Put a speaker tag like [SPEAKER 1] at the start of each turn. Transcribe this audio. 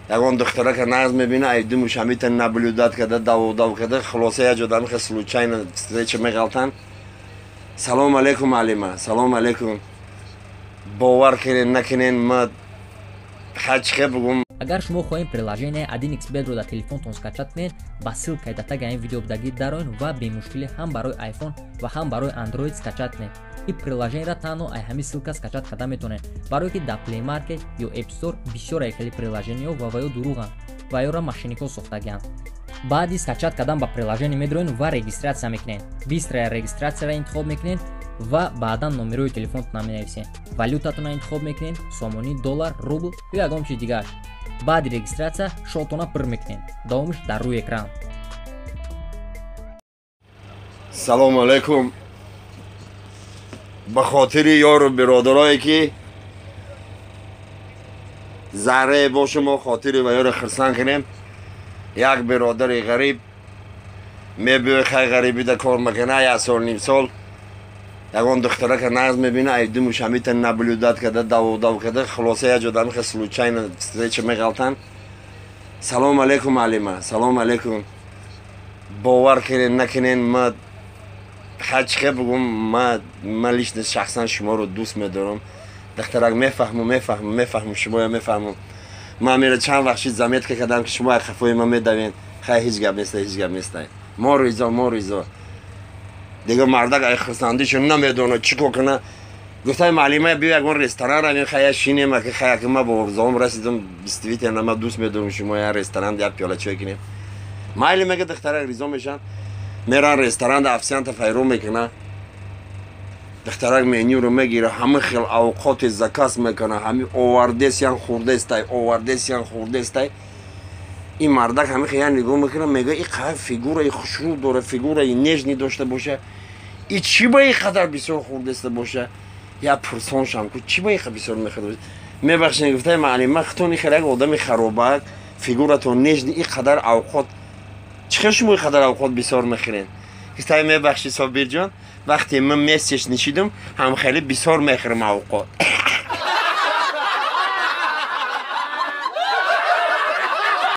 [SPEAKER 1] Ягон духтарака нағз мебина, ай думуш ҳамита наблюдать карда, давудав карда, хулоса як ҷо дамихе случайно встреча меғалтан. Салом алейкум, Алима, салом алейкум. Бовар кунен, накунен, ма хачихе бугум.
[SPEAKER 2] Агар шумо хоҳем приложение 1xBet-ро дар телефонтон скачать кунед, ба ссылкаи дар таги ин видео будагӣ дароен ва бемушкилӣ ҳам барои iPhone ва ҳам барои Android скачать кунед. Ин приложениеро танҳо ай ҳамин ссылка скачать карда метавонед, барое ки дар Play Market ё App Store бисёр хеле приложениеҳо ва ё дурӯғанд ва ёро мошенникҳо сохтагианд. Баъди скачать кардан ба приложение медроен ва регистрация мекунед. Быстрая регистрацияро интихоб мекунед ва баъдан номерои телефонтона менависед. Валютатонро интихоб мекунед: сомонӣ, доллар, рубл ё ягон чиз дигар. Баъди регистрация шотона пур мекунед. Давомиш дар рӯи экран.
[SPEAKER 1] Салому алайкум. Ба хотири ёру биродарое ки заррае бошем, мо хотири ва ёро хирсан кунем. Як биродари ғариб мебиёй, хай, ғарибида кор мекуна, як сол, ним сол, ягон духтарака нағз мебина, ай думуш ҳамита наблюдать карда, давудав карда, хулоса як ҷо дамихе случайно встреча меғалтан. Салом алейкум, Алима, салом алейкум. Бовар кунен, накунен, ма хачихе бугум, ма лично, шахсан шуморо дӯст медорам. Духтарак: «Мефаҳмам, мефаҳмам, мефаҳмам, шумоя мефаҳмам. Ман мера чанд вақт шид заметка кардам, ки шумо хафои ма медавен. Хай, ҳеҷ гап неста, ҳеҷ гап неста, мо ризо, мо ризо». Дига мардак ай хурсандишо намедонад чӣ кор куна. Гуфтаи маълима: «Биё, ягон ресторан равем, хая, шинем, ки хая, ки ма бо орзуом расидам. Действительно, ма дӯст медорам шумо, я ресторан як пиёла чой кунем». «Майли», мега духтарак. Ризо мешан, меран ресторан, официанта файрон мекуна. Духтарак менюро мегира, ҳама хел авқоти заказ мекуна, ҳами овардесян, хурдестай, овардесян, хурдестай. Ин мардак ҳами хел нигоҳ мекуна, мега: «И қай фигураи хушрӯ дора, фигураи нежный дошта боша, и чӣ ба ин қадар бисёр хурдеста боша? Я пурсон шам ку, чӣ ба ин бисёр мехӯрд?» «Мебахшед», гуфтаи маълима, «худтон хел як одами харобак, фигуратон нежный, ин қадар авқот чӣ хел шумо ин қадар авқот бисёр мехӯред?» Гуфтаи: «Мебахшед, Собирҷон, вақте ман месяц нишидам, ҳам хеле бисёр мехӯрам авқот».